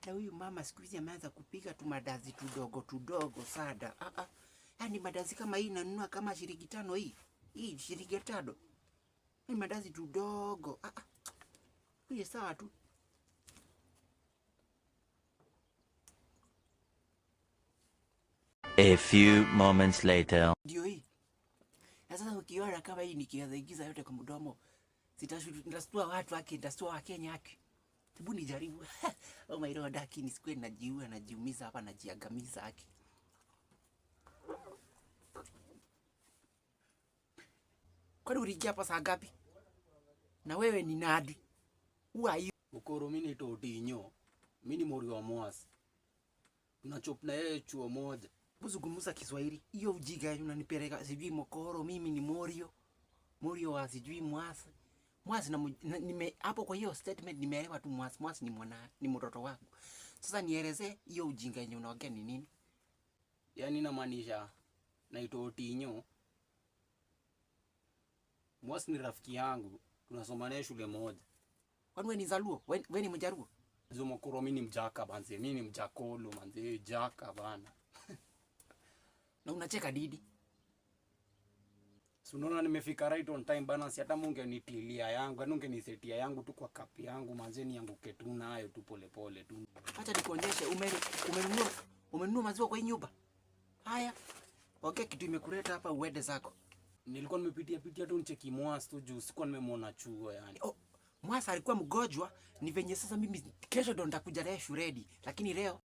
Hata huyu mama siku hizi ameanza kupika tu mandazi tudogo tudogo sada. Ah ah. Yaani mandazi kama hii nanunua kama shilingi 5 hii. Hii shilingi 5. Ni mandazi tudogo. Ah ah. Hii sawa tu. A few moments later. Ndio hii. Na sasa ukiona kama hii nikiingiza yote kwa mdomo, nitastua watu haki, nitastua Wakenya haki. Hebu nijaribu. Oh my Lord, haki nisikue najiua, najiumiza hapa, najiangamiza haki. Kwani uliingia hapa saa ngapi? Na wewe ni nani? Who are you? Mukoro, mimi ni Todinyo. Mimi ni mori wa Mwasi. Tunachop na yeye chuo moja. Kuzungumza Kiswahili. Hiyo ujinga unanipeleka sijui Mokoro, mimi ni Morio. Morio wa sijui Mwasi. Mwasi na nime hapo kwa hiyo statement nimeelewa tu Mwasi. Mwasi ni mwana, ni mtoto wangu. Sasa nieleze hiyo ujinga yenye unaongea ni nini? Yaani namaanisha naitwa Otinyo. Mwasi ni rafiki yangu, tunasoma naye shule moja. Kwani wewe ni Mjaluo? Wewe ni Mjaluo? Zo Mokoro, mimi ni Mjaka banze, mimi ni Mjakolo manze, jaka bana. Na unacheka didi? Si unaona nimefika right on time bana, si hata mungenitilia yangu, yaani ungenisetia yangu tu kwa kapi yangu manze, nianguke tu nayo tu pole pole tu. Acha nikuonyeshe, umenunua maziwa kwa hii nyumba. Haya. Ongea kitu imekuleta hapa uende zako. Nilikuwa nimepitia pitia tu nicheki Mwasi tu juu sikuwa nimemwona chuo yani. Oh, Mwasi alikuwa mgonjwa, ni venye sasa mimi kesho ndo nitakuja leo shuleni, lakini leo